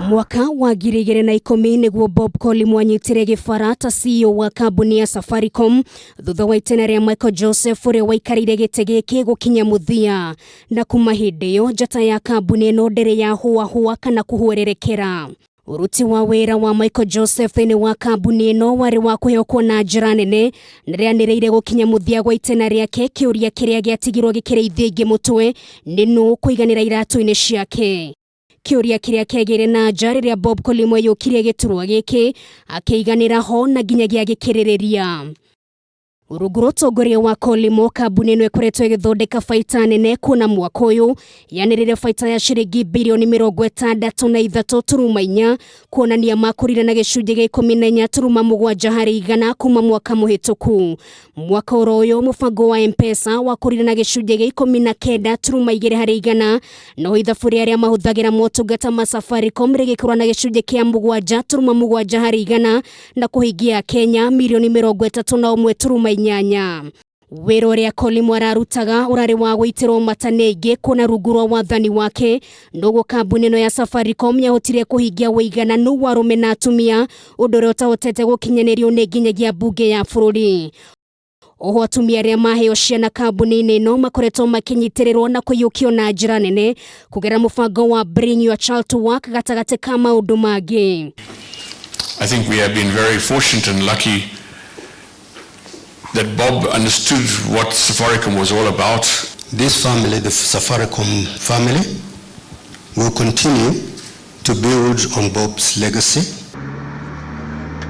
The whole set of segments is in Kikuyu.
Mwaka wa 2010 nĩguo Bob Collymore anyitire gĩbara ta CEO wa kambuni ya Safaricom thutha wa itĩna rĩa Michael Joseph ũrĩa waikarĩire gĩtĩ gĩkĩ gũkinya mũthia. Na kuma hĩndĩ ĩyo njata ya kambuni ĩno ndĩrĩ yahũahũa kana kũhwererekera. Ũruti wa wĩra wa Michael Joseph thĩinĩ wa kambuni ĩno warĩ wa kwĩhokwo na njĩra nene na rĩanĩrĩire gũkinya mũthia gwa itĩna rĩake. Kĩũria kĩrĩa gĩatigirwo gĩkĩrĩithia ingĩ mũtwe nĩ nũ kũiganĩra iratũ-inĩ ciake. Kĩũria kĩrĩa kĩagĩire na nja rĩrĩa Bob Collymore aiyũkirie gĩturwa gĩkĩ akĩiganĩra ho na nginyagia agĩkĩrĩrĩria. Rungu rwa ũtongoria wa Collymore, kambuni ĩno ĩkoretwo ĩgĩthondeka baita nene kuona mwaka ũyũ yanĩrĩire baita ya ciringi birioni 63.4, kuonania makũrire na gĩcunjĩ gĩa 14.7 harĩ igana kuma mwaka mũhĩtũku. Mwaka oro ũyũ mũbango wa M-Pesa wakũrire na gĩcunjĩ gĩa 19.2 harĩ igana, no ithabu rĩa arĩa mahũthagĩra motungata ma Safaricom rĩgĩkũra na gĩcunjĩ kĩa 7.7 harĩ igana na kũhingia Kenya mirioni 31.8. Wĩra ũrĩa Collymore ararutaga ũrarĩ wa gũitĩrwo mata nĩ aingĩ kuona rungu rwa wathani wake noguo kambuni ĩno ya Safaricom yahotire kũhingia ũigananu wa arũme na atumia, ũndũ ũrĩa ũtahotete gũkinyanĩrio nĩ nginyagia mbunge ya bũrũri. Oho atumia arĩa maheo ciana kambuni-inĩ ĩno makoretwo makĩnyitĩrĩrwo na kũiyũkio na njĩra nene kũgerera mũbango wa Bring Your Child to Work gatagatĩ ka maũndũ mangĩ. I think we have been very fortunate and lucky that Bob understood what Safaricom was all about. This family, the Safaricom family, will continue to build on Bob's legacy.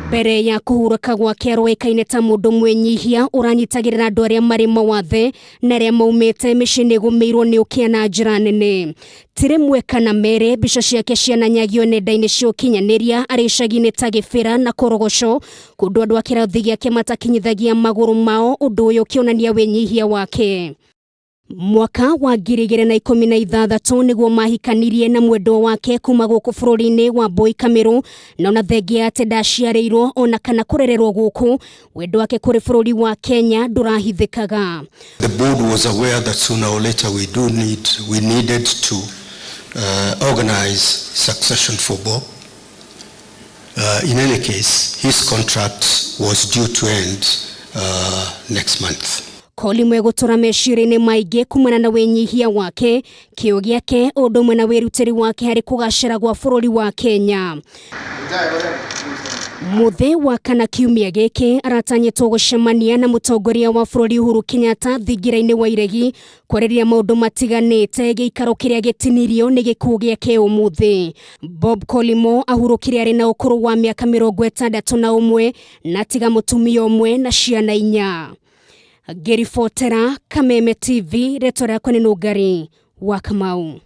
Mbere ya kũhurũka gwake aroĩkaine ta mũndũ mwĩnyihia ũranyitagĩrĩra andũ arĩa marĩ mawathe na arĩa maumĩte mĩciĩ-inĩ ĩgũmĩirwo nĩ ũkĩa na njĩra nene. Ti rĩmwe kana merĩ mbica ciake ciananyagio nenda-inĩ cia ũkinyanĩria arĩ icagi-inĩ ta Gĩbĩra na Korogoco, kũndũ andũ a kĩrathi gĩake matakinyithagia magũrũ mao, ũndũ ũyũ ũkĩonania wĩnyihia wake. Mwaka wa 2016 nĩguo mahikanirie na mwendwa wake kuma gũkũ bũrũri-inĩ wa Boy Kamĩrũ, na ona thengia atĩ ndaciarĩirwo ona kana kũrererwo gũkũ, wendo wake kũrĩ bũrũri wa Kenya ndũrahithĩkaga. The board was aware that sooner or later we needed to organize succession for Bob. In any case, his contract was due to end next month. Collymore gũtũra meciria-inĩ maingĩ kumana na wĩnyihia wake, kĩo gĩake, ũndũ ũmwe na wĩrutĩri wake harĩ kũgacĩra gwa bũrũri wa Kenya. Mũthĩ wa kana kiumia gĩkĩ aratanyĩtwo gũcemania na mũtongoria wa bũrũri Uhuru Kenyatta thingira-inĩ wa Iregi kwarĩrĩria maũndũ matiganĩte gĩikaro kĩrĩa gĩtinirio nĩ gĩkuũ gĩake ũmũthĩ. Bob Collymore ahurũkire arĩ na ũkũrũ wa mĩaka 61 na tiga mũtumia ũmwe na ciana 4. Ngĩribotera Kameme TV, rĩtwa rĩakwa nĩ Nũngari wa Kamau.